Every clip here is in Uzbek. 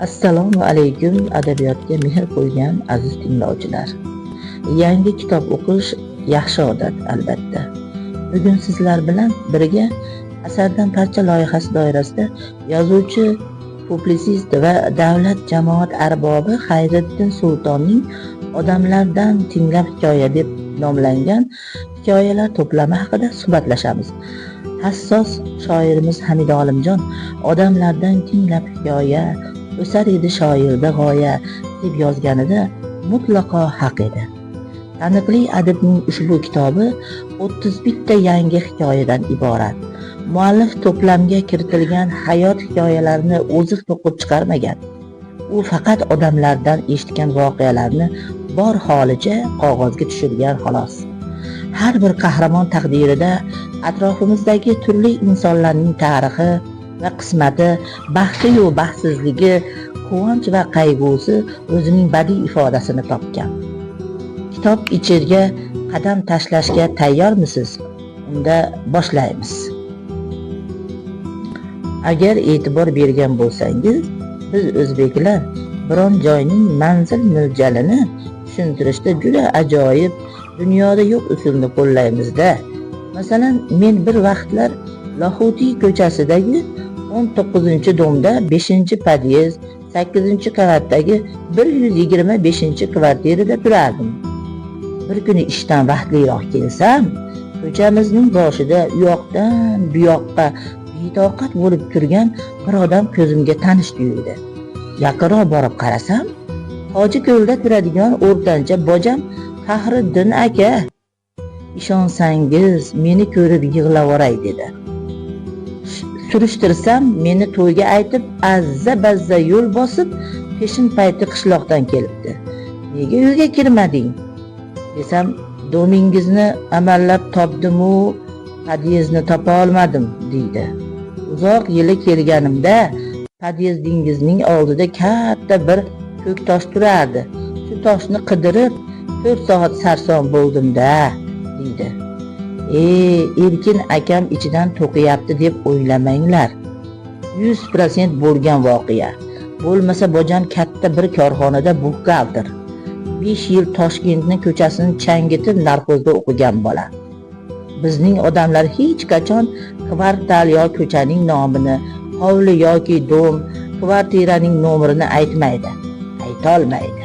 Assalomu alaykum, adabiyotga mehr qo'ygan aziz tinglovchilar. Yangi kitob o'qish yaxshi odat, albatta. Bugun sizlar bilan birga "Asardan parcha" loyihasi doirasida yozuvchi, publitsist va davlat jamoat arbobi Xayriddin Sultonning "Odamlardan tinglab hikoya" deb nomlangan hikoyalar to'plami haqida suhbatlashamiz. Hassos shoirimiz Hamid Olimjon "Odamlardan tinglab hikoya, o'sar edi shoirda g'oya" deb yozganida mutlaqo haq edi. Taniqli adibning ushbu kitobi 31 ta yangi hikoyadan iborat. Muallif to'plamga kiritilgan hayot hikoyalarini o'zi to'qib chiqarmagan. U faqat odamlardan eshitgan voqealarni bor holicha qog'ozga tushirgan, xolos. Har bir qahramon taqdirida atrofimizdagi turli insonlarning tarixi va qismati, baxtiyu baxtsizligi, quvonch va qayg'usi o'zining badiiy ifodasini topgan. Kitob ichiga qadam tashlashga tayyormisiz? Unda boshlaymiz. Agar e'tibor bergan bo'lsangiz, biz, o'zbeklar, biron joyning manzil mo'ljalini tushuntirishda juda ajoyib, dunyoda yo'q usulni qo'llaymiz-da. Masalan, men bir vaqtlar Lahutiy ko'chasidagi 19-дом da 5-podyezd 8-qavatdagi 125-kvartirada turardim. Bir kuni ishdan vaqtliroq kelsam, ko'chamizning boshida u yoqdan bu yoqqa betoqat bo'lib turgan bir odam ko'zimga tanish tuyuldi. Yaqinroq borib qarasam, Hoji ko'lda turadigan o'rtancha bojam Faxriddin aka. Ishonsangiz, meni ko'rib yig'lavoray dedi. Surishtirsam, meni to'yga aytib, azza bazza yo'l bosib, peshin payti qishloqdan kelibdi. "Nega uyga kirmading?" desam, "Дом ingizni amallab topdimu, podyezdni topa olmadim", deydi. "Uzoq yili kelganimda podyezdingizning oldida katta bir ko'k tosh turardi. Shu toshni qidirib 4 soat sarson bo'ldim-da", deydi. E, Erkin akam ichidan to'qiyapti deb o'ylamanglar. 100% bo'lgan voqea. Bo'lmasa bojam katta bir korxonada buxgalter. 5 yil Toshkentni ko'chasini changitib, narxozda o'qigan bola. Bizning odamlar hech qachon kvartal yo ko'chaning nomini, hovli yoki дом, kvartiraning nomerini aytmaydi. Aytolmaydi.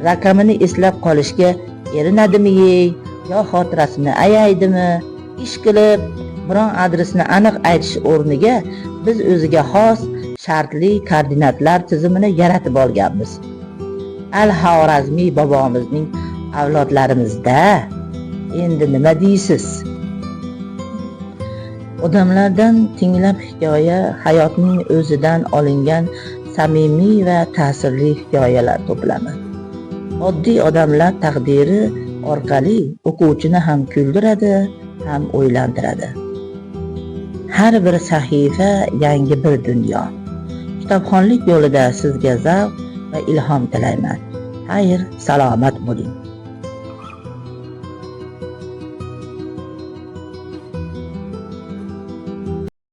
Raqamini eslab qolishga erinadimi yo xotirasini ayaydimi, ish qilib biron adresni aniq aytish o'rniga biz o'ziga xos shartli koordinatlar tizimini yaratib olganmiz. Al Xorazmiy bobomizning avlodlarimizda. Endi nima deysiz? "Odamlardan tinglab hikoya" hayotning o'zidan olingan samimiy va ta'sirli hikoyalar to'plami. Oddiy odamlar taqdiri orqali o'quvchini ham kuldiradi, ham o'ylantiradi. Har bir sahifa yangi bir dunyo. Kitobxonlik yo'lida sizga zavq va ilhom tilayman. Xayr, salomat bo'ling.